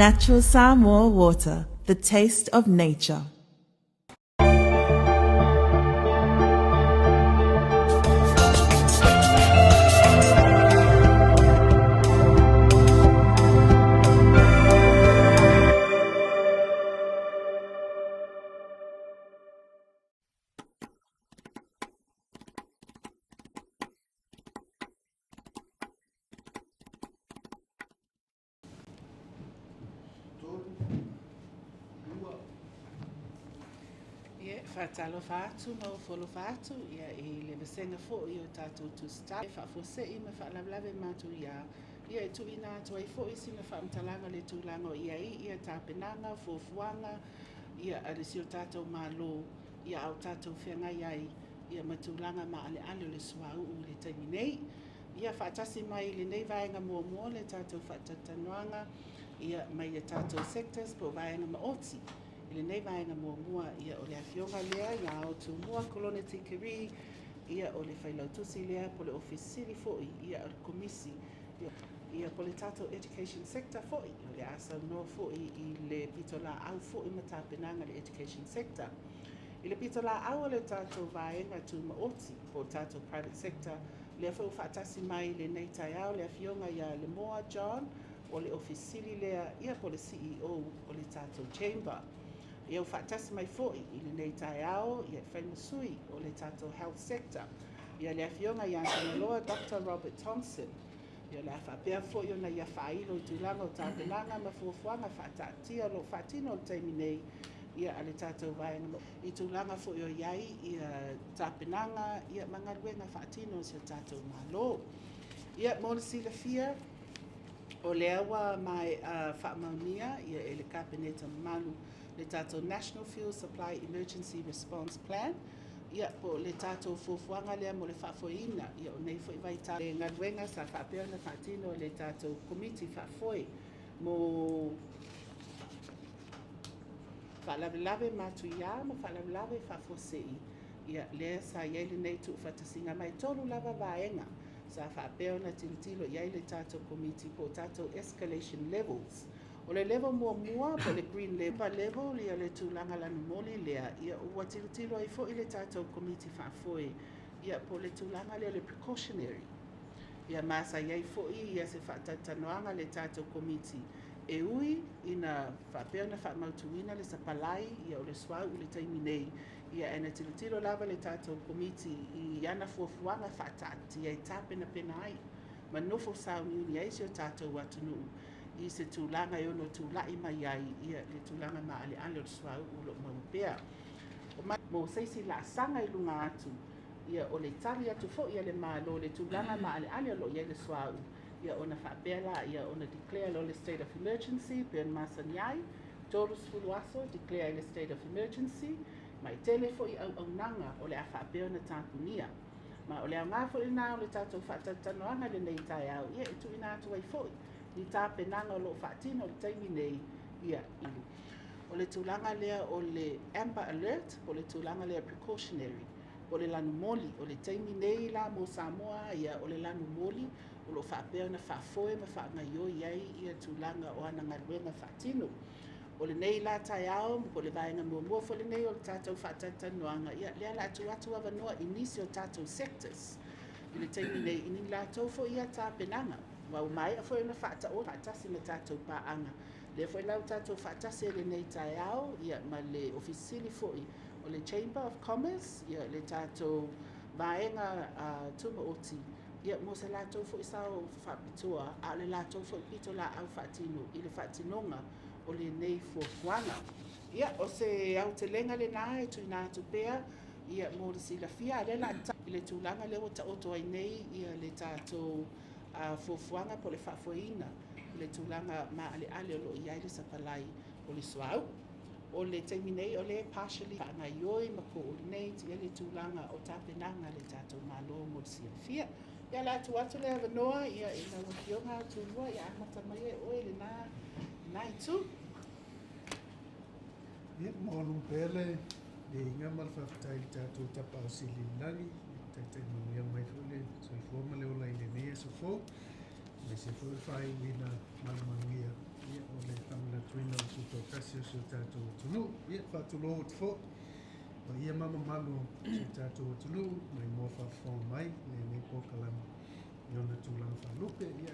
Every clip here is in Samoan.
Natural Samoa water, the taste of nature. Ia, e faatalofa atu ma ofo alofa atu ia, i le vasega foi o tatou tusitala e faafuasei ma faalavelave matuia ia, e tuuina atu ai foi sina faamatalaga le tulaga o i ai ia tapenaga fuafuaga ia, a le si o tatou Malo ia, a o tatou feagai ai ia, ma tulaga maaleale o le suauu i le taimi nei. Ia faatasi mai i lenei vaega muamua le tatou faatalatalanoaga ia, mai ia tatou sectors po o vaega maoti. I lenei vaega muamua ia, o le afioga lea ia Autumua Kolone Tikeri ia, o le failautusi lea po le Ofisa Sili foi ia, o le Komisi ia, po le tatou education sector foi, o le a saunoa foi i le pitolaau foi ma tapenaga le education sector. I le pitolaau o le tatou vaega tumaoti po o tatou private sector, lea foi ua faatasi mai i lenei taeao le afioga ia Lemoa John, o le Ofisa Sili lea ia, po o le CEO o le tatou Chamber. Ia ua faatasi mai foi i lenei taeao ia, e fai ma sui o le tatou health sector ia, le afioga ia Tagaloa Dr. Robert Thompson. Ia, o le a faapea foi ona ia faailo i tulaga o tapenaga ma fuafuaga faataatia o lo o faatino i le taimi nei ia, a le tatou vaega i tulaga foi o i ai ia tapenaga ia, ma galuega faatino o si o tatou Malo. Ia, mo le silafia, o lea ua maea faamaonia ia, e le Kapeneta mamalu le tatou National Fuel Supply Emergency Response Plan ia, po o le tatou fuafuaga lea mo le faafoeina ia, o nei foi vaitau. Le galuega sa faapea ona faatino e le tatou Komiti faafoe mo faalavelave matuia ma faalavelave faafuasei ia, lea sa i ai lenei tuufatasiga mai tolu lava vaega sa faapea ona tilotilo i ai le tatou Komiti po o tatou escalation levels. O le level muamua po o le green level, level ia le tulaga lanumoli lea ia, ua tilotilo ai foi le tatou Komiti faafoe ia, po o le tulaga lea o le precautionary ia, ma sa i ai foi ia, se faatalatalanoaga le tatou Komiti e ui ina faapea ona faamautuina le sapalai ia, o le suauu i le taimi nei ia, e na tilotilo lava le tatou Komiti i ana fuafuaga faataatia e tapenapena ai ma nofo sauniuni ai si o tatou atunuu i se tulaga e ono tula'i mai ai ia, le tulaga maaleale o le suauu o loo maua pea. Mo se isi laasaga i luga atu ia, o le tali atu foi a le Malo le tulaga maaleale o loo i ai le suauu ia, ona faapea la ia, ona declare loa le state of emergency pe ona masani ai 30 aso declare ai le state of emergency, ma e tele foi auaunaga o le a faapea ona tapunia. Ma o le aoga foi lena o le tatou faatalatalanoaga i lenei taeao ia, e tuuina atu ai foi ni tapenaga o loo faatino i le taimi nei ia. O le tulaga lea o le amber alert po o le tulaga lea precautionary po o le lanumoli o le taimi nei la mo Samoa ia, o le lanumoli o loo faapea ona faafoe ma faagaioi ai ia tulaga o ana galuega faatino. O lenei la taeao po o le vaega muamua foi lenei o le tatou faatalatalanoaga ia, lea la atu atu avanoa i nisi o tatou sectors i le taimi nei i ni latou foi ia tapenaga ua maea foi ona faataoto faatasi ma tatou paaga. Lea foi la ua tatou faatasi ai lenei taeao ia, ma le Ofisa Sili foi o le Chamber of Commerce ia, le tatou vaega tumaoti ia, mo se latou foi sao faapitoa, a o le latou foi pito laau faatino i le faatinoga o lenei fuafuaga. Ia, o se aotelega lena e tuuina atu pea ia, mo le silafia, a lea la i le tulaga lea ua taoto ai nei ia, le tatou fuafuaga po o le faafoeina o le tulaga maaleale o loo i ai le sapalai o le suauu. O le taimi nei o le partially faagaioi ma coordinate ia, le tulaga o tapenaga a le tatou Malo mo le silafia. Ia, le atu atu le avanoa ia, i lau afioga Tumua ia, amata mai e oe lena lena itu. Ia, momoli pea le viiga ma le faafetai i le tatou Tapaau Sili i le lagi, taitai manuia mai foi le soifua ma le ola i lenei aso fou, aemaise foi o le faaiuina ma le manuia ia, o le faamanatuina o le tutoatasi o si o tatou atunuu. Ia, faatulou atu foi paia ma mamalu o si o tatou atunuu mai moa faafofoga mai lenei polokalame i ona tulaga faalupe. Ia,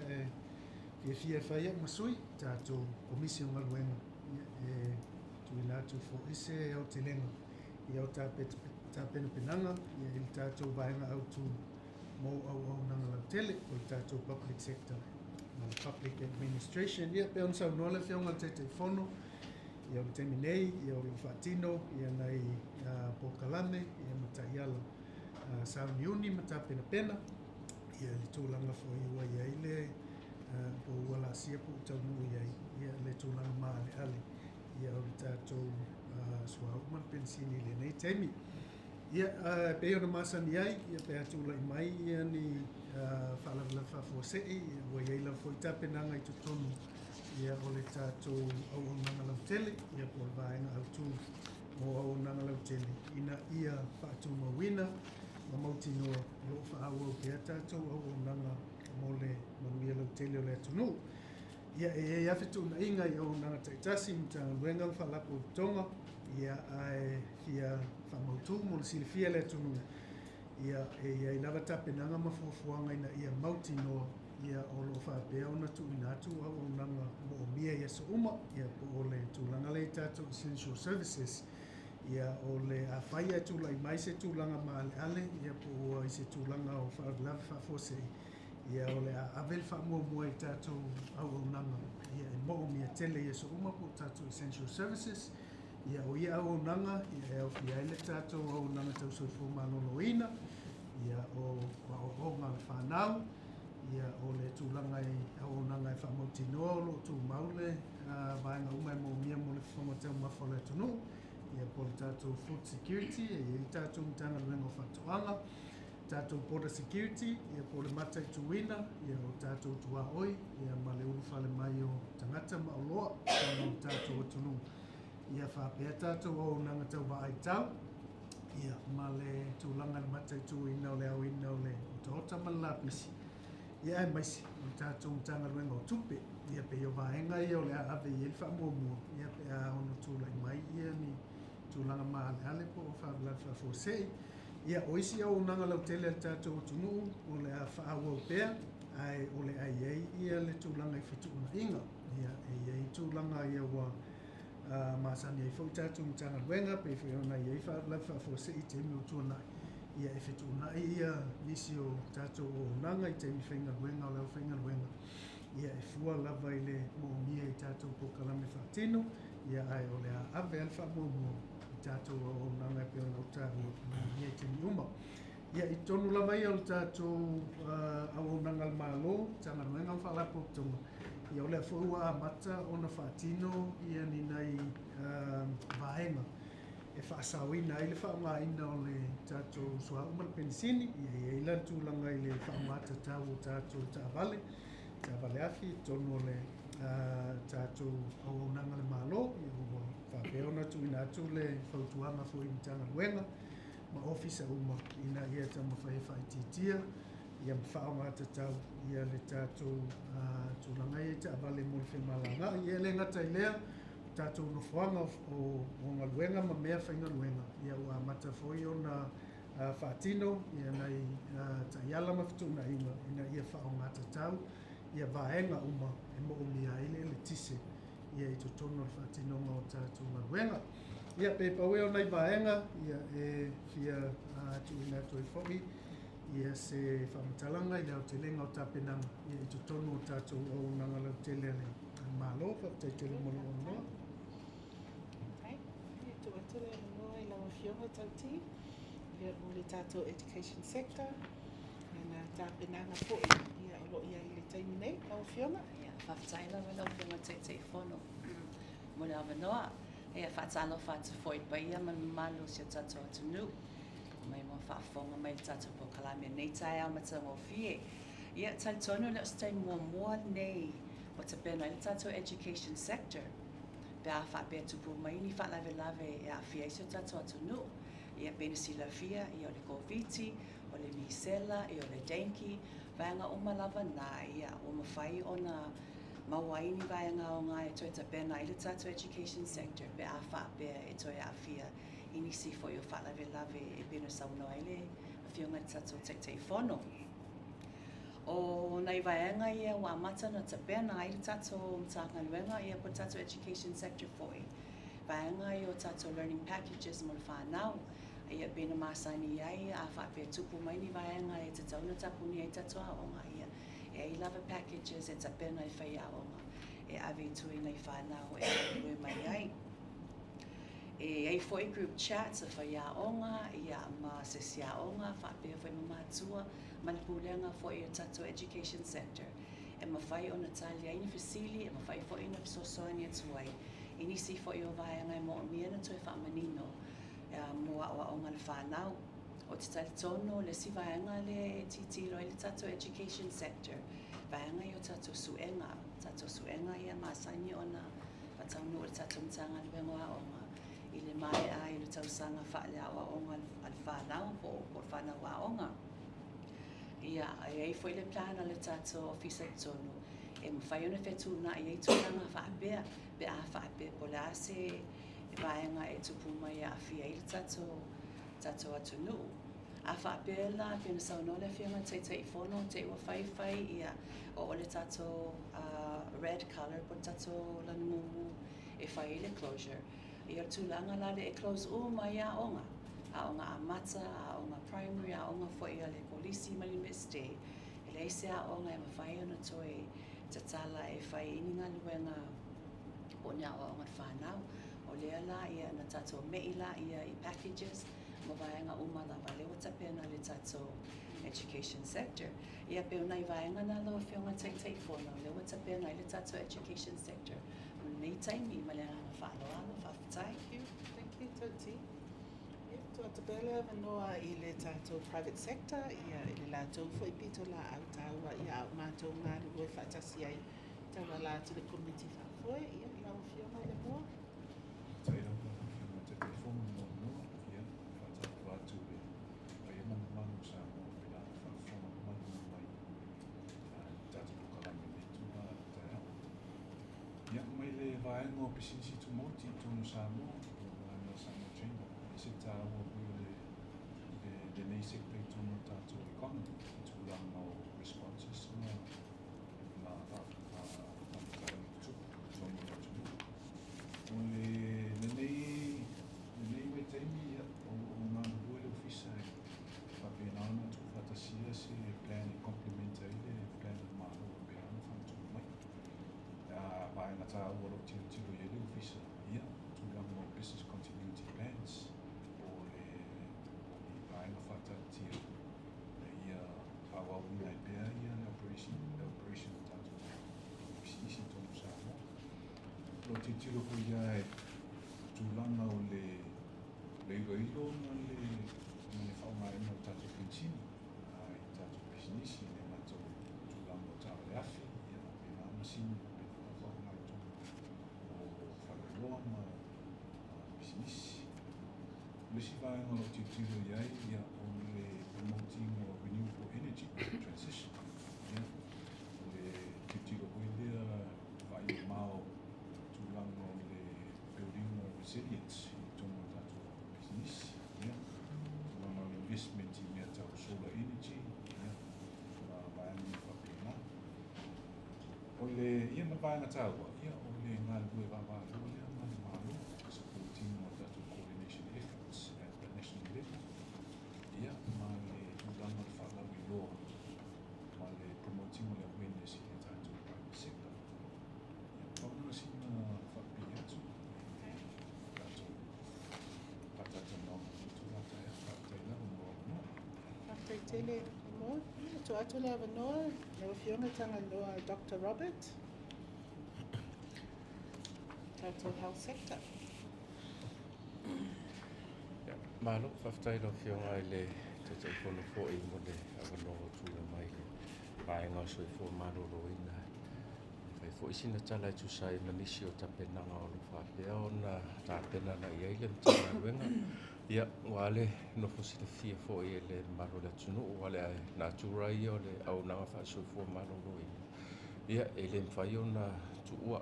e fiafia e fai au ma sui tatou Komisi o Galuega, ia, e tuuina atu foi se aotelega i au tapenapenaga, ia, i le tatou vaega autu mo auaunaga lautele, o le tatou public sector ma le public administration. Ia, pei ona saunoa le Afioga i le Taitaifono, ia, o le taimi nei, ia, o lo o faatino, ia, nai polokalame, ia, ma taiala sauniuni ma tapenapena, ia, le tulaga foi ua i ai le po ua laasia po ua taunuu i ai, ia, le tulaga maaleale, ia, o le tatou suauu ma le penisini i lenei taimi. Ia, e pei ona masani ai, ia, pe a tulai mai, ia, ni faalavelave faafuasei, ia, ua i ai lava foi tapenaga i totonu, ia, o le tatou auaunaga lautele, ia, po o le vaega autu mo auaunaga lautele, ina ia faatumauina ma mautinoa o lo o faaauau pea tatou auaunaga mo le manuia lautele o le atunuu. Ia, e i ai lava fetuunaiga i auaunaga taitasi, Matagaluega ma Faalapotopotoga, ia, ae fia faamautu mo le silafia e le atunuu, ia, e i ai lava tapenaga ma fuafuaga ina ia mautinoa, ia, o lo o faapea ona tuuina atu auaunaga moomia i aso uma, ia, po o le tulaga lea i tatou essential services. Ia, o le afai ae tulai mai se tulaga maaleale, ia, po o i se tulaga o faalavelave faafuasei, ia, o le a ave le faamuamua i tatou auaunaga, ia, e moomia tele i aso uma, po o tatou essential services. Ia, o ia auaunaga, ia, e aofia ai le tatou auaunaga tau soifua maloloina, ia, o aoaoga a le fanau, ia, o le tulaga i auaunaga e faamautinoa o lo o tumau le vaega uma e moomia mo le fofoga taumafa o le atunuu, ia, po o le tatou food security, e i ai le tatou Matagaluega o Faatoaga, tatou border security, ia, po o le mataituina, ia, o tatou tuaoi, ia, ma le ulufale mai o tagata ma oloa i totonu o le tatou atunuu, ia, faapea tatou auaunaga tau vaai tau, ia, ma le tulaga i le mataituina o le aoina o le otaota ma le lapisi, ia, aemaise o le tatou Matagaluega o Tupe. Ia, pei o vaega ia o le a ave i ai le faamuamua, ia, pe a ono tulai mai, ia, ni tulaga maaleale po o faalavelave faafuasei. Ia, o isi auaunaga lautele a le tatou atunuu o le a faaauau pea, ae o le a i ai, ia, le tulaga i fetuunaiga. Ia, e i ai tulaga ia ua masani ai foi tatou Matagaluega, pei foi ona i ai faalavelave faafuasei i taimi o tuanai, ia, e fetuunai, ia, nisi o tatou auaunaga i taimi faigaluega o le aufaigaluega, ia, e fua lava i le moomia i tatou polokalame faatino, ia, ae o le a ave lava le faamuamua i tatou auaunaga e pei ona ou taua moomia i taimi uma. Ia, i totonu lava ia o le tatou auaunaga a le Malo, Matagaluega ma Faalapotopotoga, ia, o lea foi ua amata ona faatino, ia, ni nai vaega e faasaoina ai le faaaogaina o le tatou suauu ma le penisini. Ia, e i ai la le tulaga i le faaaoga tatau o tatou taavale, taavale afi i totonu o le tatou auaunaga a le Malo. Ia, ua faapea ona tuuina atu le fautuaga foi i Matagaluega ma ofisa uma ina ia taumafai e faaitiitia, ia, ma faaaoga tatau, ia, le tatou tulaga ia i taavale mo le femalagaai. Ia, e le gata i lea, o tatou nofoaga o galuega ma mea faigaluega, ia, ua amata foi ona faatino, ia, nai taiala ma fetuunaiga ina ia faaaoga tatau, ia, vaega uma e moomia ai le eletise, ia, i totonu o le faatinoga o tatou galuega. Ia, pe pau ia o nai vaega, ia, e fia tuuina atu ai foi, ia, se faamatalaga i le aotelega o tapenaga, ia, i totonu o tatou auaunaga lautele a le Malo. Faafetai tele mo lou avanoa. Ia, tuu atu le avanoa i lau Afioga Tauti, ia, mo le tatou education sector, ia, na tapenaga foi, ia, o lo o i ai i le taimi nei, lau Afioga. Ia, faafetai lava lau Afioga Taitaifono mo le avanoa. Ia, faatalofa atu foi i paia ma le mamalu o si o tatou atunuu mai mo faafofoga mai le tatou polokalame nei taeao matagofie. Ia, talitonu le o se taimi muamua lenei ua tapena ai le tatou education sector pe a faapea tupu mai ni faalavelave e aafia ai si o tatou atunuu. Ia, pei ona silafia, ia, o le Koviti, o le misela, ia, o le dengue, vaega uma lava na, ia, ua mafai ona maua ai ni vaega aoga e toe tapena ai le tatou education sector pe a faapea e toe aafia i nisi foi o faalavelave e pei ona saunoa ai le Afioga i le tatou Taitaifono. O nai vaega ia ua amata ona tapena ai le tatou Matagaluega ia po o le tatou education sector foi, vaega ia o tatou learning packages mo le fanau. Ia pei ona masani ai a faapea e tupu mai ni vaega e tatau ona tapunia ai tatou aoga, ia e ai lava packages e tapena e faiaoga e ave i tua i nai fanau e galulue mai ai. E i ai foi group chats a faiaoga ia ma asiasi aoga faapea foi ma matua ma le pulega foi o tatou education sector e mafai ona tali ai ni fesili, e mafai foi ona fesoasoani atu ai i nisi foi o vaega e moomia ona toe faamanino mo aoaoga a le fanau. Ou te talitonu o le isi vaega lea e tilotilo ai le tatou education sector, vaega ia o tatou suega, tatou suega ia masani ona faataunuu e le tatou Matagaluega o Aoga i le maea ai o le tausaga faaleaoaoga a le fanau po o le fanau aoga. Ia, e i ai foi le plan a le tatou Ofisa i totonu e mafai ona fetuunai ai tulaga faapea pe a faapea po o le a se vaega e tupu mai e aafia ai le tatou atunuu. A faapea la, pei ona saunoa le Afioga i le Taitaifono, te i ua faifai ia oo le tatou red colour po o le tatou lanu mumu e fai ai le closure. Ia o le tulaga la lea e close uma ai aoga, aoga amata, aoga primary, aoga foi a le kolisi ma le Iunivesite. E leai se aoga e mafai ona toe tatala e fai ai ni galuega po o ni aoaoga a le fanau. O lea la ia na tatou me'i laia i packages ma vaega uma lava lea ua tapena le tatou education sector. Ia pei o nai vaega na lau Afioga i le Taitaifono lea ua tapena ai le tatou education sector mo lenei taimi ma le agaga faaaloalo. Faafetai. Thank you. Thank you, Toti. Ia, tuu atu pea le avanoa i le tatou private sector, ia, i le latou foi pitolaau taua, ia, a o matou galulue faatasi ai tauala atu i le Komiti Faafoe. Ia, lau Afioga i le Moa. Faafetai lava lau Afioga i le Taitaifono mo le avanoa. Ia, e faatalofa atu i le paia ma le mamalu o Samoa o pei ona faafofoga mamalu mai i le tatou polokalame i lenei itula taeao. Ia, mai le vaega o pisinisi tumaoti i totonu o Samoa, o le vaega o le Samoa Chamber, e ese le taua foi o le lenei sector i totonu o le tatou economy i tulaga o responses ma ma faafitauli tutupu i totonu o le atunuu. O le lenei lenei vaitaimi, ia, o lo o galulue le ofisa e faapena ona tuufaatasia se plan e complement ai le plan a le Malo o pei ona faamatuu mai. A vaega taua o lo o tilotilo i ai le ofisa, ia, tulaga o business continuity plans, po o le o ni vaega faataatitia ina ia faaauauina ai pea ia le operation le operation o tatou pisinisi i totonu o Samoa. O lo o tilotilo foi ia i tulaga o le le iloilo ma le ma le faaaogaina o le tatou penisini i tatou pisinisi, e le gata o tulaga o taavale afi, ia faapena masini faapena ona faaaoga i totonu o faleoloa ma pisinisi. O le isi vaega o lo o tilotilo i ai, ia, o le promoting o renewable energy transition. Ia, o le tilotilo foi lea vaai mamao tulaga o le building o resilience i totonu o tatou pisinisi. Ia, tulaga o le investment i mea tau solar energy, ia, ma vaega uma faapena. O le, ia ma vaega taua, ia, o le galulue vaavaalua lea ma le Malo, supporting o tatou coordination efforts at the national level, ia, ma le tulaga o le faalauiloa ma le promoting o le awareness i le tatou private sector. Ia, pau lena sina faapipii atu i le tatou faatalatalanoaga i lenei itula taeao. Faafetai lava mo lou avanoa. Faafetai tele Moa. Ia, tuu atu le avanoa lau Afioga Tagaloa Dr. Robert, tatou health sector. Ia, malo, faafetai i lau Afioga i le Taitaifono foi mo le avanoa ua tuuina mai i le vaega o Soifua Maloloina. E fai foi sina tala e tusa ai ma nisi o tapenaga o lo o faapea ona tapena agai i ai le Matagaluega. Ia, ua le nofo silafia foi e le mamalu o le atunuu, ua le natura ia o le auaunaga faa-soifua maloloina. Ia, e le mafai ona tuua,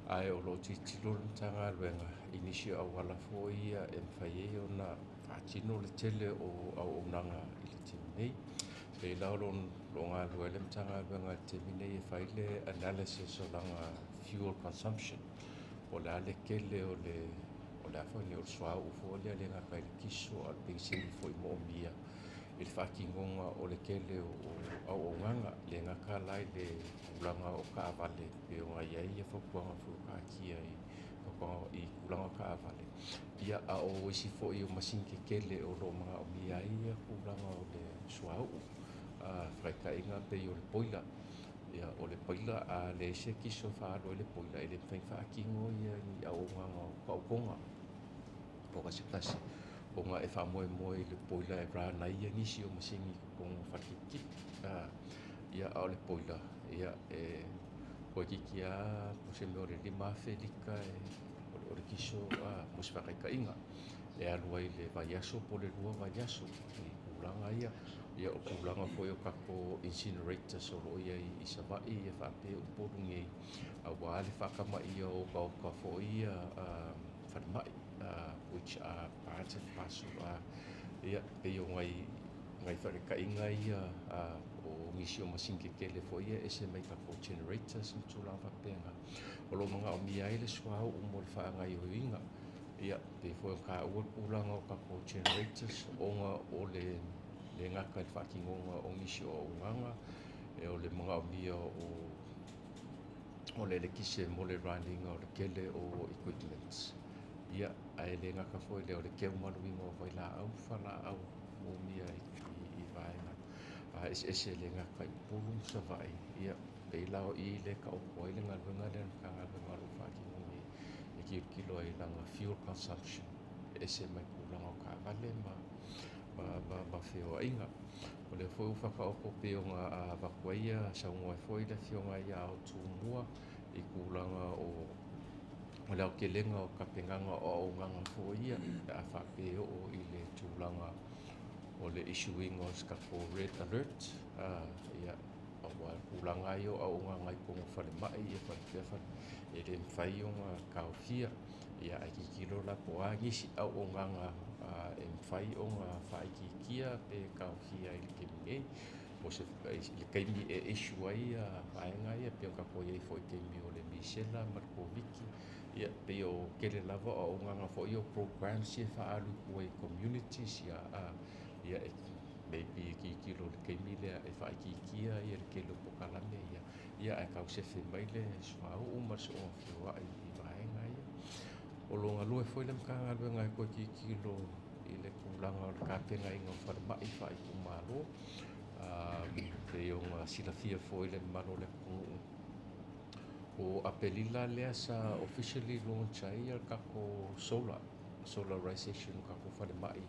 ae o lo o tilotilo le Matagaluega i nisi o auala foi ia e mafai ai ona faatino le tele o auaunaga i le taimi nei. E pei la o lo o galulue ai le Matagaluega i le taimi nei e fai le analysis o lana fuel consumption, po o le a le tele o le o le a foi nei o le suauu foi lea e le gata i le kiso a o le penisini foi moomia i le faatinoga o le tele o auaunaga, le gata la i le tulaga o taavale pei ona i ai fautuaga foi ua taatia i fautuaga i tulaga o taavale, ia a o isi foi o masini tetele o lo o manaomia ai tulaga o le suauu. Faataitaiga pei o le boiler. Ia o le boiler a leai se kiso e faaalu ai le boiler, e le mafai ona faatino ni auaunaga o taotoga po o se tasi ona e faamoemoe i le boiler e run ai nisi o masini i totonu o fale tipitipi. Ia a o le boiler, ia e toeitiiti lava po o se mea o le 5,000 lita o le kiso mo se faataitaiga e alu ai i le vaiaso po o le 2 vaiaso i tulaga ia. Ia o tulaga foi o tatou incinerators o lo o i ai i Savaii ia faapea Upolu nei, aua le faatamaia o otaota foi ia falemai, which are part and parcel. Ia pei o nai faataitaiga ia o nisi o masini tetele foi ia e ese mai tatou generators ma tulaga faapena o lo o manaomia ai le suauu mo le faagaoioiga. Ia pei foi ona taua le tulaga o tatou generators ona o le le gata i le faatinoga o nisi o auaunaga, e o le manaomia o le eletise mo le run ina o le tele o equipments. Ia, ae le gata foi lea o le teumaluina o vailaau ma falaau moomia i vaega eseese le gata i Upolu ma Savaii. Ia, pei la o i lea e taoto ai le galuega lea a le Matagaluega o lo o faatino nei e tilotilo ai i lana fuel consumption e ese mai tulaga o taavale ma feoaiga. O lea foi ua faataoto pei ona avatu ai saunoa ai foi le Afioga ia Tumua i tulaga o le aotelega o tapenaga o auaunaga foi ia pe a faapea e oo i le tulaga o le issue ina o se tatou red alert. Ia, aua o tulaga ia o auaunaga i totonu o falemai ia faapea e le mafai ona taofia. Ia ae tilotilo la po o a nisi auaunaga e mafai ona faaitiitia pe taofia i le taimi nei po o se le taimi e issue ai vaega ia pei ona tatou i ai foi i taimi o le misela ma le Koviti. Ia pei o tele lava o auaunaga foi o programs ia e faaalu i tua i communities. Ia, ia maybe e tilotilo i le taimi lea e faaitiitia ia le tele o polokalame ia, ia ae tausefe mai le suauu ma le soona feoai i vaega ia. O lo o galue foi le Matagaluega e toe tilotilo i le tulaga o le tapenaina o falemai faaitumalo. Pei ona silafia foi le mamalu o le atunuu, o Aperila lea sa officially launch ai le tatou solarization o tatou falemai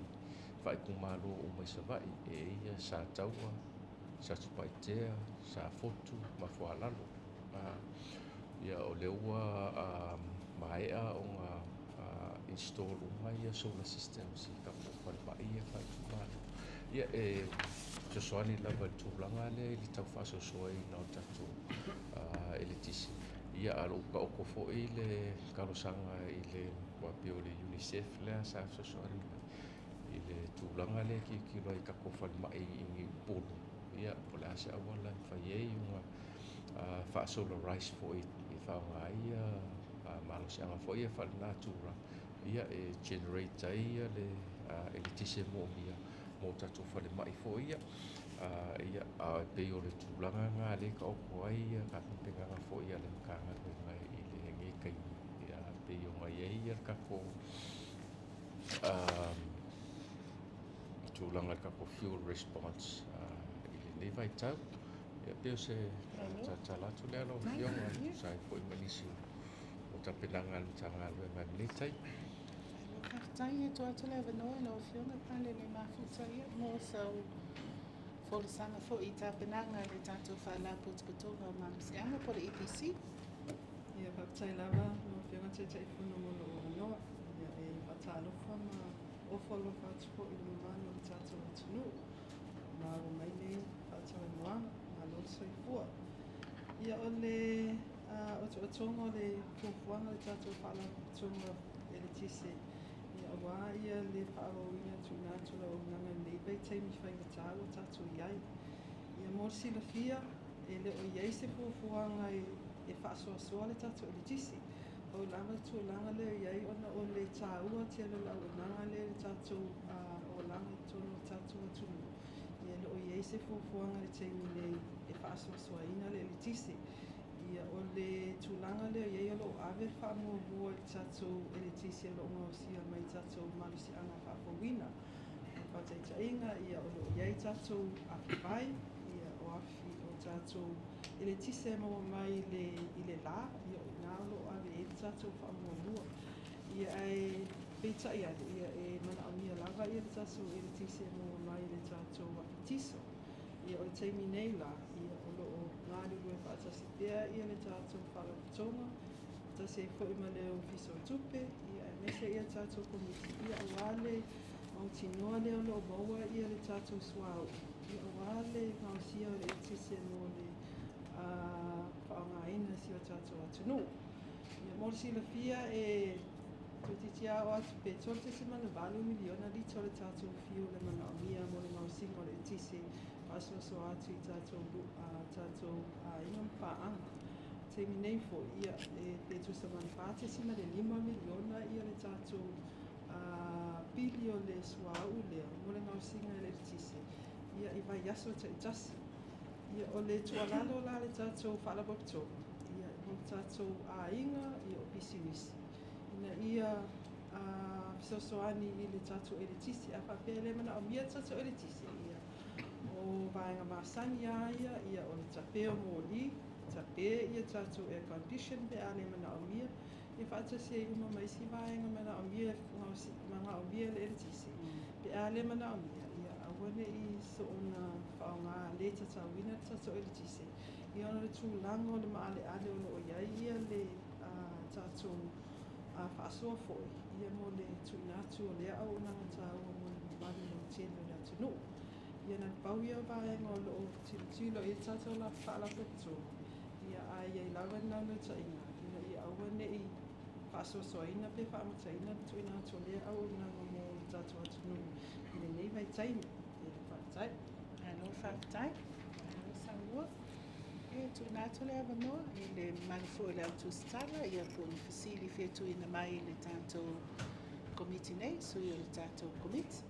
faaitumalo uma i Savaii, e ia Sataua, Satupaitea, Safotu ma Foalalo. Ia o lea ua maea ona install uma ia solar systems i tatou falemai ia faaitumalo. Ia e fesoasoani lava i le tulaga lea i le tau faasoasoaina o tatou eletise. Ia a o lo o taoto foi le talosaga i le aua pei o le UNICEF lea sa fesoasoani mai i le tulaga lea e tilotilo ai i tatou falemai i Upolu. Ia po o le a se auala e mafai ai ona faasolarize foi e faaaoga ai malosiaga foi ia faale-natura, ia e generate ai le eletise moomia mo tatou falemai foi ia. Ia, a pei o le tulaga lena lea e taoto ai tapenapenaga foi a le Matagaluega i lenei taimi. Ia pei ona i ai le tatou tulaga i le tatou fuel response i lenei vaitau. Ia pei o se talatala atu lea lau Afioga e tusa ai foi ma nisi o tapenaga a le Matagaluega i lenei taimi. Faafetai e tuu atu le avanoa i lau Afioga Palele Mafuta ia mo sau folasaga foi i tapenaga a le tatou Faalapotopotoga o Malosiaga po o le EPC. Ia, faafetai lava lau Afioga Taitaifono mo lou avanoa. Ia, e faatalofa ma ofo alofa atu foi i le mamalu o le tatou atunuu. Ma ua mai nei faatalanoaga, malo le soifua. Ia o le otootoga o le fuafuaga a le tatou Faalapotopotoga Eletise, ia auā ia le faaauauina tuuina atu o le auaunaga i lenei vaitaimi faigatā ua tatou i ai. Ia mo le silafia, e le o i ai se fuafuaga e faasoasoa le tatou eletise. Pau lava le tulaga lea e i ai ona o le taua tele o le auaunaga lea i le tatou olaga i totonu o le tatou atunuu, ia e le o i ai se fuafuaga i le taimi nei e faasoasoaina le eletise. Ia o le tulaga lea e i ai o lo o ave le faamuamua i le tatou eletise o lo o gaosia mai i tatou malosiaga faafouina. O le faataitaiga, ia o lo o i ai tatou afi vai, ia o afi o tatou eletise e maua mai i le i le la, ia o i ina o lo o ave i ai le tatou faamuamua. Ia ae peitai ane, ia e manaomia lava ia le tatou eletise e maua mai i le tatou afi tiso. Ia o le taimi nei la, ia o lo o galulue faatasi pea ia le tatou Faalapotopotoga, faatasi ai foi ma le Ofisa o Tupe, ia aemaise ia le tatou Komiti, ia aua le mautinoa lea o lo o maua ia le tatou suauu, ia aua le gaosia o le eletise mo le faaaogaina e si o tatou atunuu. Ia mo le silafia e toeitiiti lava oo atu pe 3.8 miliona lita o le tatou fuel e manaomia mo le gaosiga o le eletise faasoasoa atu i tatou tatou aiga ma paaga. Taimi nei foi, ia, e pe tusa ma le 4.5 miliona ia le tatou pili o le suauu lea mo le gaosiga e le eletise ia i vaiaso taitasi. Ia, o le tuualalo la a le tatou Faalapotopotoga, ia, mo le tatou aiga, ia, o pisinisi, ina ia fesoasoani i le tatou eletise. A faapea e le manaomia le tatou eletise, ia, o vaega masani lava ia, ia, o le tape o moli, tape ia tatou air condition pe a le manaomia, ia faatasi ai uma ma isi vaega manaomia, manaomia le eletise, pe a le manaomia, ia aua ne i soona faaaoga le tatauina le tatou eletise, ia ona o le tulaga o le maaleale o lo o i ai ia le tatou faasoa foi ia mo le tuuina atu o lea auaunaga taua mo le mamalu lautele o le atunuu. Ia na pau ia o vaega o lo o tilotilo i ai le tatou Faalapotopotoga, ia ae i ai lava le naunautaiga ina ia aua ne i faasoasoaina pe faamataina le tuuina atu o lea auaunaga mo le tatou atunuu i lenei vaitaimi. Ia, faafetai. Malo faafetai. Malo saunoa. E tuuina atu le avanoa i le mamalu foi o le au tusitala, ia po o ni fesili fia tuuina mai i le tatou Komiti nei, sui o le tatou Komiti.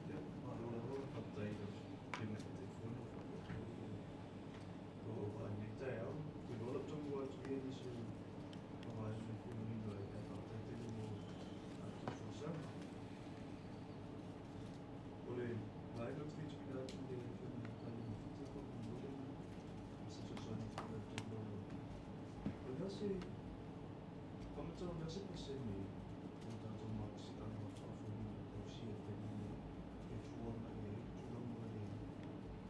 Ia, malo lava, faafetai i lau Afioga i le Taitaifono faapea foi lou auvaa i lenei taeao. Ou te iloa o lau taumua atu ia i nisi o vaega e fia manino ai, ae faafetai tele mo a outou folasaga. O le vaega ou te fia tuuina atu i le Afioga ia Tali Mafita faamolemole ma se fesoasoani foi i la outou laulau. O le a se faamatalaga, o le a se pasene o le tatou malosiaga faafouina e tausia i le taimi lenei e fua agai i ai le tulaga o le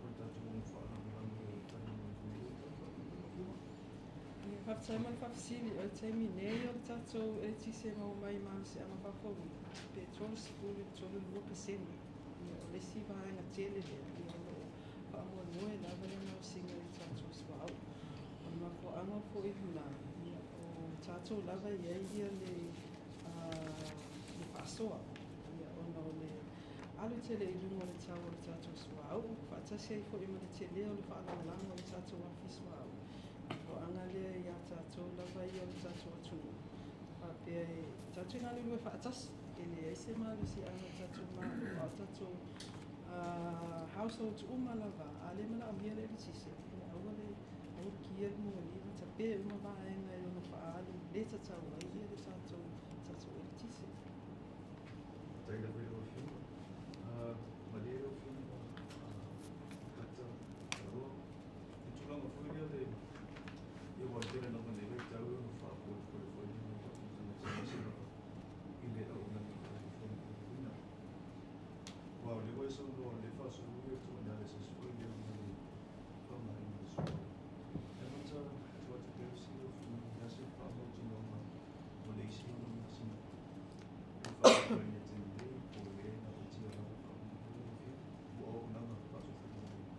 o le tatou ono faalagolago i le tali mai foi i lea tala faamolemole lau Afioga? Ia, faafetai mo le faafesili. O le taimi nei o le tatou eletise e maua mai i malosiaga faafouina, pe 30 i le 32 pasene. Ia, o le isi vaega tele lea, ia, o lo o faamoemoe lava le gaosiga i le tatou suauu. O le mafuaaga foi lena, ia, o tatou lava e i ai ia le le faasoa, ia, ona o le alu tele i luga o le tau o le tatou suauu, faatasi ai foi ma le tele o le faalagolago i tatou afi suauu. Mafuaaga lea ia tatou lava ia o le tatou atunuu, faapea e tatou te galulue faatasi, e leai se malosiaga o le tatou Malo, a o tatou households uma lava, a le manaomia le eletise, ia aua le aua le kia le moli ma tape uma vaega e ono faaalu le tatau ai ia le tatou tatou eletise. Faafetai lava i lau Afioga. Malie lau Afioga Kata Taloa, i tulaga foi lea le ia aua e tele lava nei vaitau e ono faapolepole foi le mau tatou tagata aemaise lava i le auaunaga a le soifua maloloina. Aua o lea ua e saunoa o lea e faasolo ia ituaiga license foi lea mo le faaaogaina o le suauu. E amata atu atu pea si lau Afioga o le a se faamautinoga mo le isi 6 masina o faaauau ai i le taimi nei po o le gafatia lava faamolemole lau Afioga mo auaunaga faa-soifua maloloina.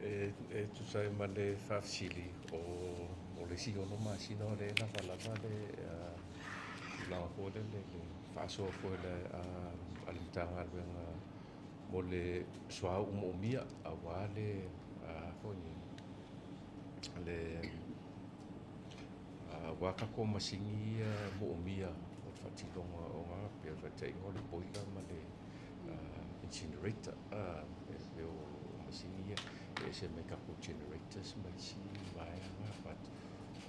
E tusa ai ma le faafesili o le isi 6 masina o lea e lavalava le tulaga foi lele le faasoa foi a le Matagaluega mo le suauu moomia auā le foi le auā tatou masini ia moomia o le faatinoga o na pei o le faataitaiga o le boiler ma le incinerator e o masini ia e ese mai tatou generators ma isi vaega, but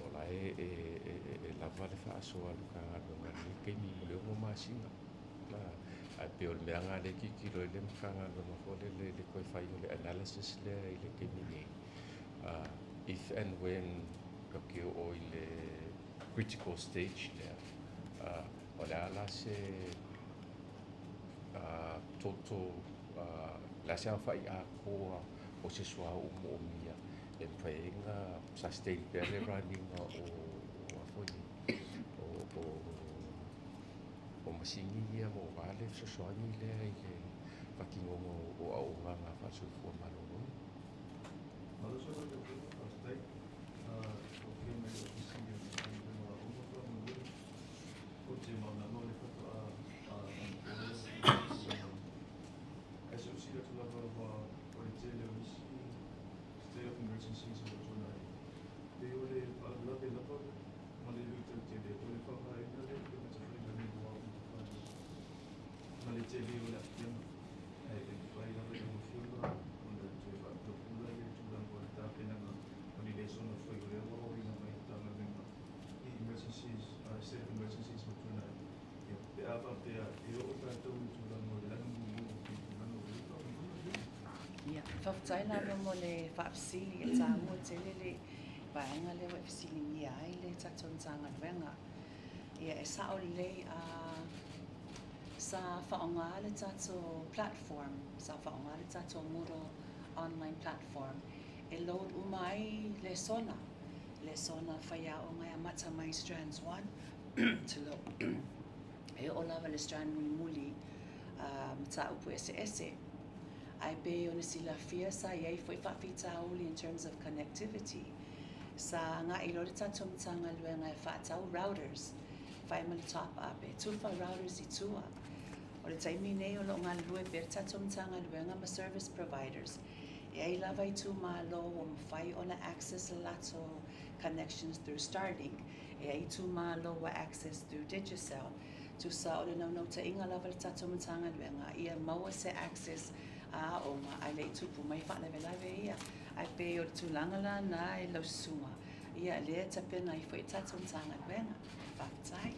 o la e lava le faasoa a le Matagaluega i lenei taimi mo le 6 masina. Ae pei o le mea lena lea e tilotilo ai le Matagaluega foi lele i le toe fai o le analysis lea i le taimi nei, if and when tatou te oo i le critical stage lea, o le a la se total, le a se aofai atoa o se suauu moomia e mafai ai ona sustain pea le running o foi o masini ia mo aua le fesoasoani lea i le faatinoga o auaunaga faale-soifua maloloina. Malo sa lau Afioga, faafetai. O ke mai o ofisi o le Matagaluega o Aoga faamolemole. O te malamalama o le faatoa anapo lea. Ae se o sila atu lava ua o le tele o nisi state of emergencies o lo o tuanai. Pe o le faalavelave lava ma le luitau tele o le faaaogaina lea o le matafaiga ua matafai ma le tele o le aafiaga. Ae e mafai lava i lau Afioga ona toe faatopula le tulaga o le tapenaga o ni lesona foi o lea ua aoina mai Matagaluega i emergencies, state of emergencies ua tuanai. Ia, pe a faapea e oo tatou i tulaga o le lanu mumu i tulaga o le faamolemole. Ia, faafetai lava mo le faafesili e tāua tele le vaega lea ua e fesiligia ai le tatou Matagaluega. Ia, e sao lelei, sa faaaoga le tatou platform, sa faaaoga le tatou Moodle online platform e load uma ai lesona faiaoga e amata mai strands 1 to e oo lava le strand mulimuli, mataupu eseese. Ae pei ona silafia sa iai foi faafitauli in terms of connectivity. Sa agai loa le tatou Matagaluega e faatau routers, fai ma le top up e tufa routers i tua. O le taimi nei o loo galulue pea le tatou Matagaluega ma service providers. E ai lava itumalo ua mafai ona access le latou connections through Starlink. E ai itumalo ua access through Digicel. Tusa o le naunautaiga lava le tatou Matagaluega ia maua se access a aoga ae le i tupu mai faalavelave ia. Ae pei o le tulaga lana e laususuga, ia lea e tapena ai foi tatou Matagaluega. Faafetai.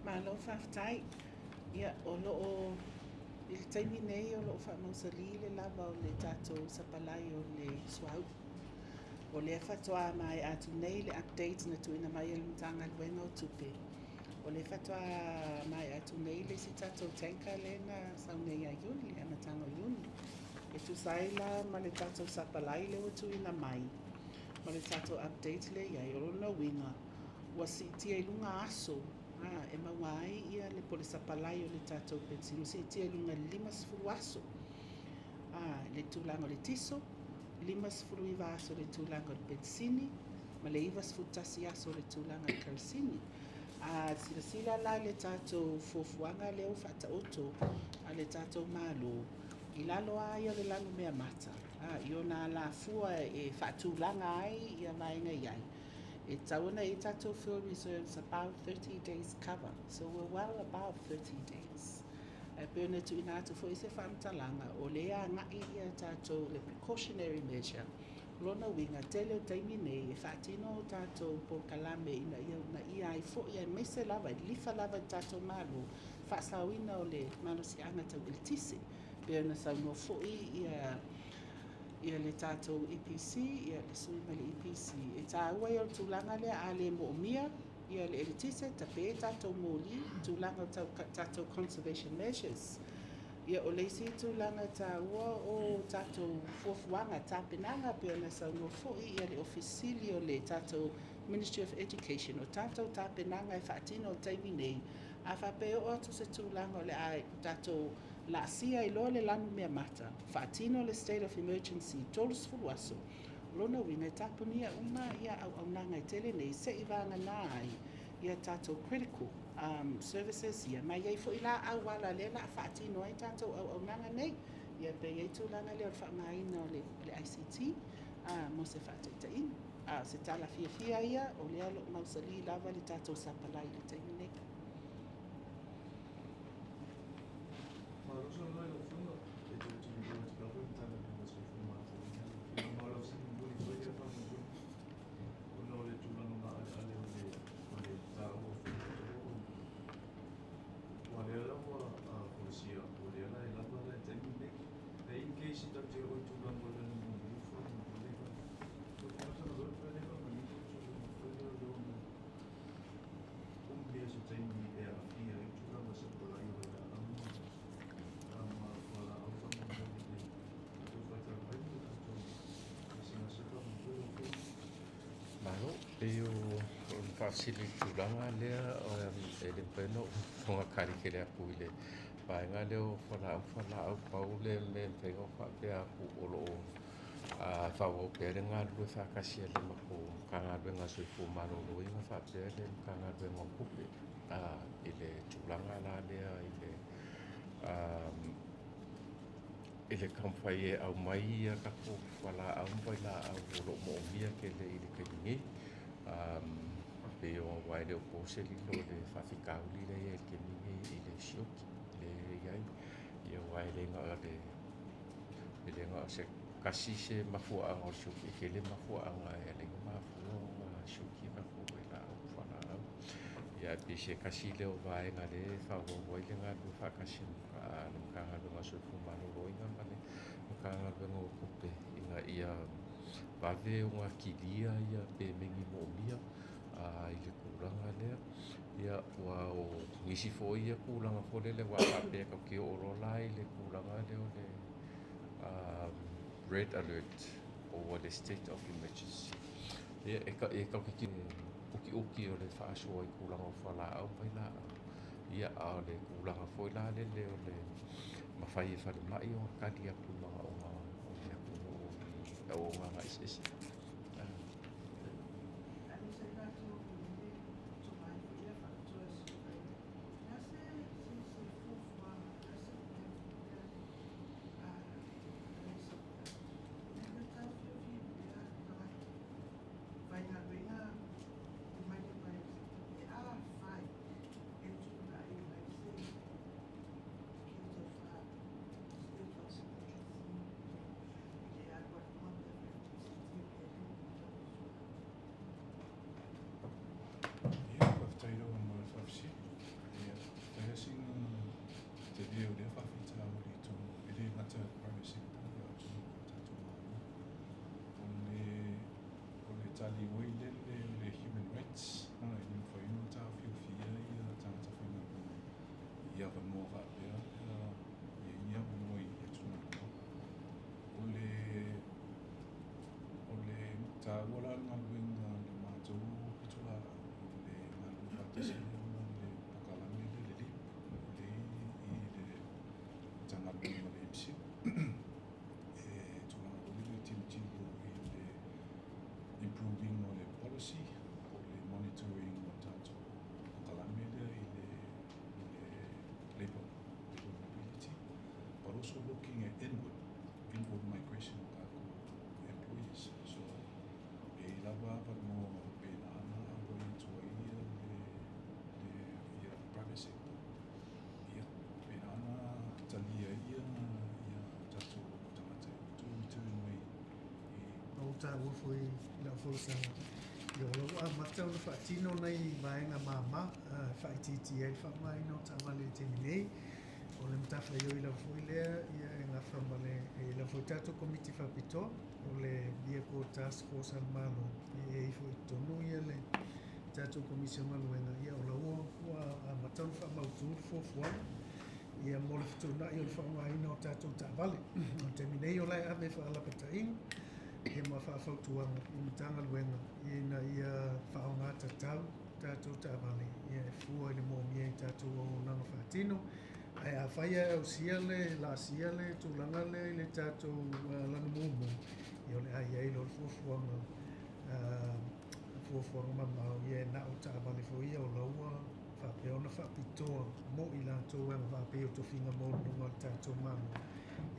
Malo faafetai. Ia, o loo i le taimi nei o loo faamausalī le lava o le tatou sapalai o le suauu. O lea faatoa maea atu nei le update na tuuina mai e le Matagaluega o Tupe. O lea faatoa maea atu nei le isi tatou tanker lea na sau nei ia Iuni, le amataga o Iuni. E tusa ai la ma le tatou sapalai lea ua tuuina mai ma le tatou update lea i ai, o lona uiga ua siitia i luga aso e maua ai ia le po le sapalai o le tatou penisini, ua siitia i luga i le 50 aso le tulaga o le tiso, 59 aso le tulaga o le penisini, ma le 91 aso le tulaga o le kerosene. Silasila la i le tatou fuafuaga lea ua faataoto a le tatou Malo i lalo lava ia o le lanumeamata i ona alafua e faatulaga ai ia vaega i ai. E tatau ona i ai tatou fuel reserves about 30 days cover. So we're well above 30 days. Ae pei ona tuuina atu foi se faamatalaga o lea agai ia tatou le precautionary measure. Lona uiga tele o taimi nei e faatino o tatou polokalame ina ia uunaia ai foi aemaise lava e lilifa lava i le tatou Malo faasaoina o le malosiaga tau eletise. Pei ona saunoa foi ia le tatou EPC, ia le sui mai le EPC, Le tāua ia o le tulaga lea a le moomia ia le eletise, tape tatou moli, tulaga o tatou conservation measures. Ia o le isi tulaga tāua o tatou fuafuaga tapenaga pei ona saunoa foi ia le Ofisa Sili o le tatou Ministry of Education, o tatou tapenaga e faatino i le taimi nei, a faapea e oo atu se tulaga o le a tatou laasia ai loa le lanu meamata, faatino le state of emergency 30 aso, o lona uiga e tapunia uma ia auaunaga e tele nei se'i vagana ai ia tatou critical services ia ma i ai foi la auala lea o le a faatino ai tatou auaunaga nei. Ia pe i ai tulaga lea o le faaaogaina o le ICT mo se faataitaiga. A o se tala fiafia ia, o lea o lo o mausali lava le tatou sapalai i le taimi nei. Malo saunoa i lau Afioga. E toe tilotilo atu lava i le Matagaluega o le Soifua Maloloina lau Afioga. Ma o lau fesili mulimuli foi lea faamolemole, ona o le tulaga maaleale o le taua foi o outou aua lea la ua folasia atu, o lea la e lava la i le taimi lenei. Ae in case tatou te oo i tulaga o le lanumumu faamolemole, lau Afioga pe le faamanino le tulaga foi lea o le ono umia se taimi e aafia ai tulaga sapalai o vailaau ma fualaau faamolemole i le tatou faitau ai ma le tatou gasegase faamolemole lau Afioga. Malo, pei o le faafesili i le tulaga lea, e le mafai ona ou fofoga tele atu i le vaega lea o fualaau ma fualaau. Pau le mea e mafai ona ou faapea atu, o lo o faaauau pea le galulue faatasi a le matou Matagaluega o le Soifua Maloloina faapea le Matagaluega o Tupe i le tulaga la lea i le taumafai e aumai ia tatou fualaau ma vailaau o lo o moomia tele i le taimi nei. Pei o aua e le o po se lilo i le faafitauli lea e i ai i le taimi nei i le sioki lea e i ai. Ia aua e le na o se tasi se mafuaaga o le sioki, e tele mafuaaga e ala ai ona mafua ona sioki tatou vailaau ma fualaau. Ia ae pei se tasi lea o vaega lea e faaauau ai le galulue faatasi a le Matagaluega o le Soifua Maloloina ma le Matagaluega o Tupe ina ia vave ona kilia ia pemeni moomia i le tulaga lea. Ia ua o nisi foi ia tulaga foi lele aua a faapea tatou te oo loa la i le tulaga lea o le red alert or le state of emergency, ia e tatou te utiuti o le faasoa i tulaga o fualaau ma vailaau. Ia a o le tulaga foi la lele o le mafai e falemai ona tali atu i manaoga o le atunuu i auaunaga eseese. Aemaise ai latou le tomai foi lea faapitoa e sui ai. Le a se fuafuaga, le a se mea foi lea Alisa, le taofiofi pea tagata faigaluega mai le private sector pe afai e tulai mai se case of state of emergency i le alualuga pe afai e le tau. Ia, faafetai lava mo le faafesili. Ia, faia sina tele o lea faafitauli i totonu, e le gata i le private sector, ia o totonu o tatou Malo. O le tali oi lele o le human rights, e le mafai ona taofiofia ia tagata faigaluega i avanoa faapea, ia i ni avanoa i atunuu mamao. O le taua la o le galuega a le matou pitolaau i le galulue faatasi lea ma le polokalame lea le LEAP o lea i le Matagaluega o le MCIL, e tulaga foi lele e tilotilo i le improving o le policy o le monitoring o tatou polokalame lea i le labor mobility, but also looking at inward migration o tatou employees. So e i lava avanoa faapena na auai atu ai ia le ia private sector, ia pena na talia ia tatou tagata e toe return mai i O tāua foi i lau folasaga. Ia o lau amata ona faatino nai vaega mama faaitiitia ai le faaaogaina o taavale i le taimi nei. O le matafaioi lava foi lea ia e gafa ma le e lava foi tatou komiti faapitoa o le Vehicle Task Force a le Malo. e ifo i totonu ia le tatou Komisi o Galuega, ia o la ua amata ona faamautu le fuafuaga ia mo le fetuunai o le faaaogaina o tatou taavale. O le taimi nei o la e ave faalapataiga ia ma faafautuaga i Matagaluega ina ia faaaoga tatau tatou taavale ia e fua i le moomia i tatou auaunaga faatino. Ae afai ae ausia le laasia le tulaga lea i le tatou lanu mumu, ia o le a i ai loa le fuafuaga fuafuaga mamao ia e na o taavale foi ia o la ua faapea ona faapitoa mo i latou e agavaa pei o tofiga maualuluga o le tatou Malo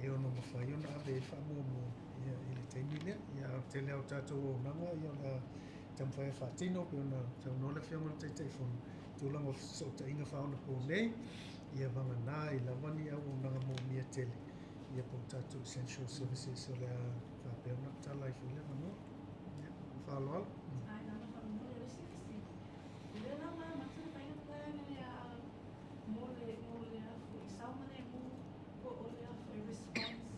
e ono mafai ona ave ai le faamuamua ia i le taimi lea. Ia a o le tele lava o tatou auaunaga ia o le a taumafai e faatino pei ona saunoa le Afioga i le Taitaifono, tulaga o fesootaiga faaonaponei, ia vagana i lava ni auaunaga moomia tele ia po o tatou essential services o le a faapea ona tatala ai foi le avanoa. Ia, ma le faaaloalo. Ai lava faamolemole o le isi fesili. O lea la ua amata le faiga plan ia mo le a foi saogalemu po o le a foi response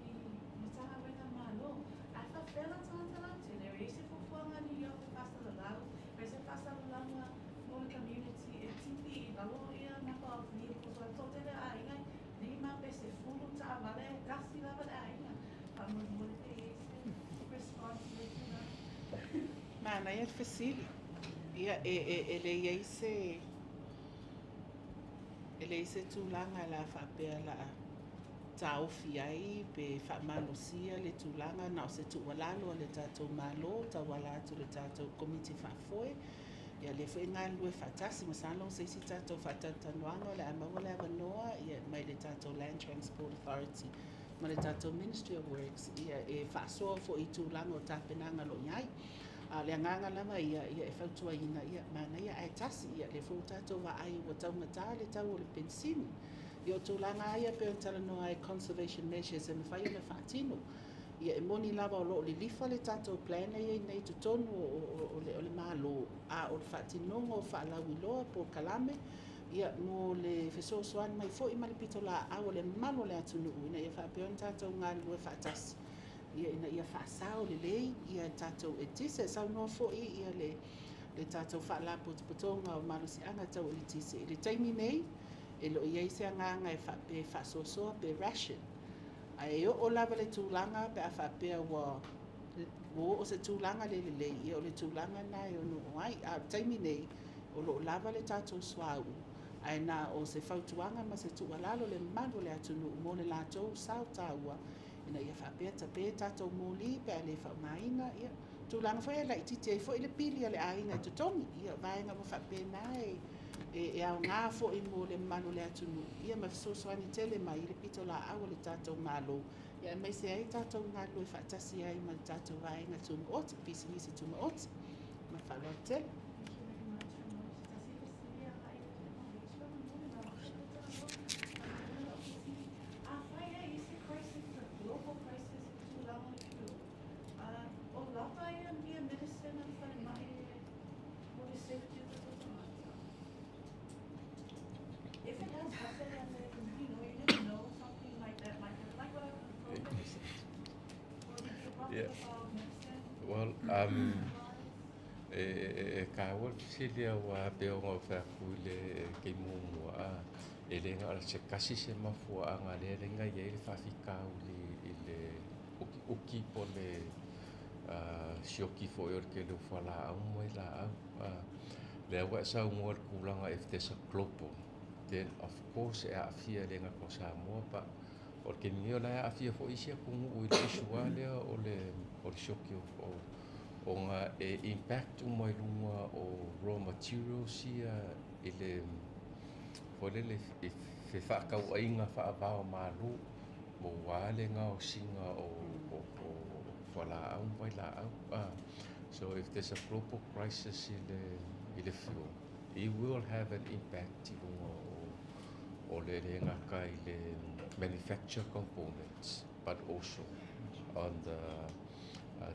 i Matagaluega a Malo. Ae faapefea la tagata lautele, e i ai se fuafuaga ni o te faasalalau, pe se faasalalauga mo le community e tipi i lalo ia number of vehicles o le toatele o aiga 5 pe 10 taavale, tasi lava le aiga. Faamolemole pe i ai se response i le tulaga. Manaia le fesili. Ia e leai se e leai se tulaga la faapea la taofi ai pe faamalosia le tulaga na o se tuualalo a le tatou Malo tauala atu le tatou Komiti Faafoe. Ia lea foi galulue faatasi masalo se isi tatou faatalatalanoaga o le a maua le avanoa ia mai le tatou Land Transport Authority ma le tatou Ministry of Works ia e faasoa foi i tulaga o tapenaga lo i ai. A o le agaga lava ia ia e fautuaina ia manaia ae tasi ia lea foi ua tatou vaai ua taugata le tau o le penisini. Ia o tulaga lava ia pei ona talanoa ai conservation measures e mafai ona faatino. Ia e moni lava o lo o lilifa le tatou plan lea e i ai nei i totonu o le Malo, a o le faatinoga o faalauiloa polokalame ia mo le fesoasoani mai foi ma le pitolaau o le mamalu o le atunuu ina ia faapea ona tatou galulue faatasi ia ina ia faasao lelei ia tatou eletise. Saunoa foi ia le tatou faalapotopotoga o malosiaga tau eletise i le taimi nei e le o i ai se agaga e faapea e faasoasoa pe ration. Ae oo lava le tulaga pe a faapea ua oo se tulaga le lelei, ia o le tulaga lena e ono oo ai. A o le taimi nei, o lo o lava le tatou suauu, ae na o se fautuaga ma se tuualalo le mamalu o le atunuu mo le latou sao taua ina ia faapea tape tatou moli pe a le faaaogaina ia tulaga foi e laitiiti ai foi le pili a le aiga e totogi. Ia vaega ua faapena e aoga foi mo le mamalu o le atunuu ia ma fesoasoani tele mai i le pitolaau a le tatou Malo ia aemaise ai tatou galulue faatasi ai ma le tatou vaega tumaoti, pisinisi tumaoti. Ma le faaaloalo tele. Thank you very much. Se tasi fesili agai i le faamolemole la fesili. Afai e i se crisis, a global crisis i tulaga o le fuel, o lava ia mea medicine a le falemai mo le safety o tatou tagata? If it has happened and then, you never know, something like that might happen. Like what happened with COVID. Will there be a problem about medicine? Well, e kāua le fesili ua pe ona o whaku i le kei muamua a e le ngā se kasi se mafuaanga lea le ngai ai le whawhikauli i le uki uki po le sioki foi o le kele o whalaau mai la au. Lea ua e saunoa le kūlanga if there's a global, then of course e aafia le ngā ko Samoa, pa o le kemi o la e aafia foi isi atunuu i le issue a lea o le sioki o ngā e impact uma i lunga o raw materials ia i le foi lele i fe whaakauaiga whaavao mālo mo wā le ngā o singa o whalaau mai laau. So if there's a global crisis i le fuel, it will have an impact i lunga o le le ngaka i le manufacture components, but also on the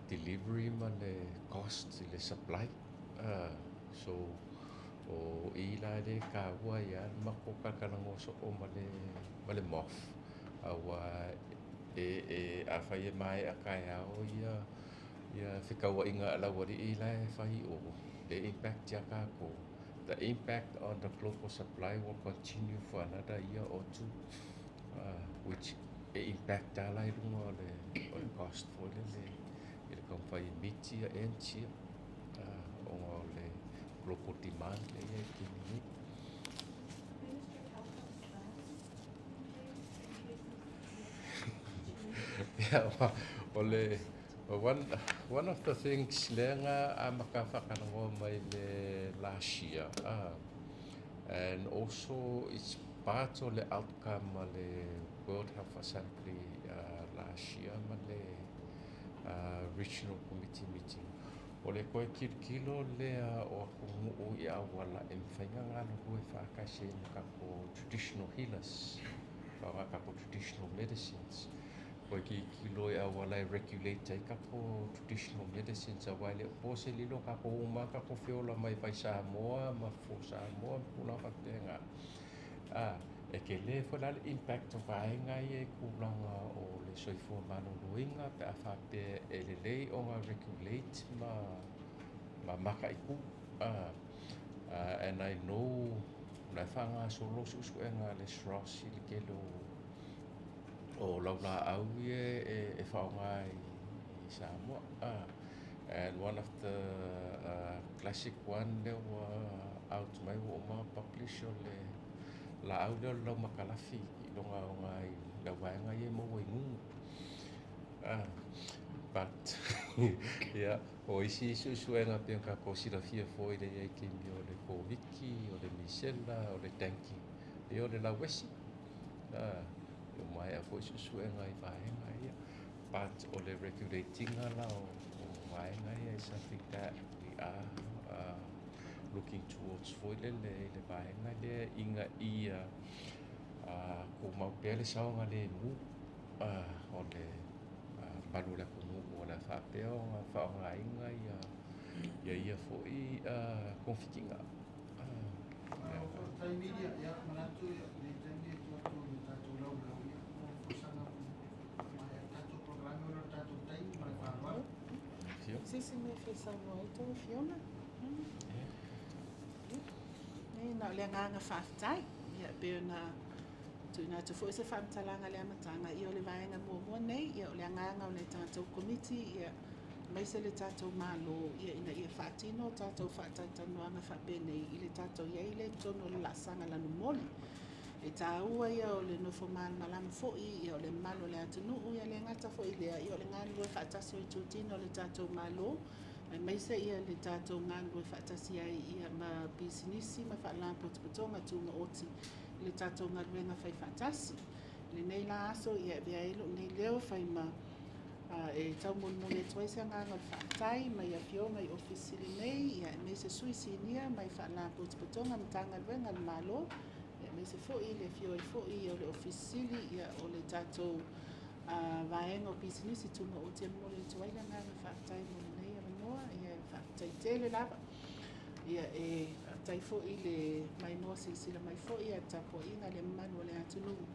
delivery ma le cost i le supply. So o i la le ka ua ia mako kalakalango so o ma le MOF aua e a whai e mai a kai ao ia. Ia fekauaiga a le aualii la e fai i o le impact iā tatou. The impact on the global supply will continue for another year or two, which e impact lava la i luga o le cost foi lele i le taumafai e meet ia ends ia, ona o le global demand lea e i ai i le taimi nei. Ministry of Health have plans in place in case of this Yeah, o le one of the things lea na amata faatalanoa mai le last year, and also it's part o le outcome a le World Health Assembly last year ma le Regional Committee meeting. O le toe tilotilo lea o atunuu i auala e mafai ona galulue faatasi ai ma tatou traditional healers, faaaoga tatou traditional medicines. Toe tilotilo i auala e regulate ai tatou traditional medicines, aua e le o po se lilo, tatou uma lava tatou feola mai vai Samoa ma fofo Samoa ma tulaga faapena. E tele foi la le impact o vaega ia i tulaga o le soifua maloloina pe a faapea e lelei ona regulate ma mataitu. And I know o la e faagasolo suesuega a le SROS i le tele o laulaau ia e faaaoga i Samoa. And one of the classic one lea ua out mai ua uma ona publish o le laau lea o le laumatalafi i lona aoga i le auvaega ia e maua i Nunu. But yeah, o isi suesuega pei ona tatou silafia foi le i ai taimi o le Koviti, o le misela, o le dengue, ia o le lauesi. E maea foi suesuega i vaega ia. But o le regulate ina la o vaega ia is something that we are looking towards foi lele i le vaega lea ina ia tumau pea le saogalemu o le mamalu o le atunuu o le a faapea ona faaaogaina ia foi togafitiga. Faafetai Miria, ia manatu ia lenei taimi e tuu atu i le tatou laulau ia mo folasaga maea le tatou polokalame ona o le tatou taimi ma le faaaloalo. Se isi mea e fia saunoa ai tou afioga? Ia, na o le agaga faafetai. Ia, pei ona tuuina atu foi se faamatalaga i le amataga, ia o le vaega muamua nei, ia o le agaga o le tatou Komiti, ia aemaise le tatou Malo, ia ina ia faatino tatou faatalatalanoaga faapenei i le tatou i ai lea i totonu o le laasaga lanumoli. E taua ia o le nofo malamalama foi, ia o le mamalu o le atunuu, ia le gata foi i lea, ia o le galulue faatasi o itutino o le tatou Malo, aemaise ia le tatou galulue faatasi ai ia ma pisinisi ma faalapotopotoga tumaoti i le tatou galuega faifaatasi. I lenei la aso, ia e avea ai lou nei leo fai ma e taumolimoli atu ai se agaga o le faafetai mai afioga i Ofisa Sili nei, ia aemaise sui sinia mai faalapotopotoga Matagaluega a le Malo, ia aemaise foi le afio ai foi o le Ofisa Sili ia o le tatou vaega o pisinisi tumaoti. E momoli atu ai le agaga faafetai mo lenei avanoa, ia e faafetai tele lava. Ia e faafetai foi le maimoa silasila mai foi a le tapuaiga le mamalu o le atunuu.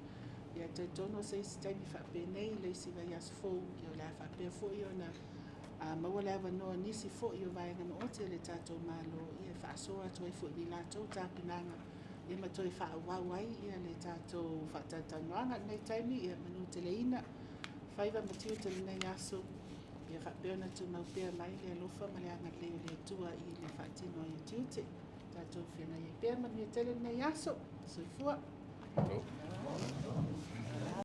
Ia talitonu o se isi taimi faapenei le isi vaiaso fou, ia o le a faapea foi ona maua le avanoa nisi foi o vaega maoti a le tatou Malo, ia e faasoa atu ai foi i ni latou tapenaga, ia ma toe faaauau ai ia le tatou faatalatalanoaga. I lenei taimi, ia manuteleina faiva ma tiute i lenei aso, ia faapea ona tumau pea mai le alofa ma le agalelei o le Atua i le faatino ai o tiute. Tatou feagai ai pea, manuia tele lenei aso. Soifua. Oh.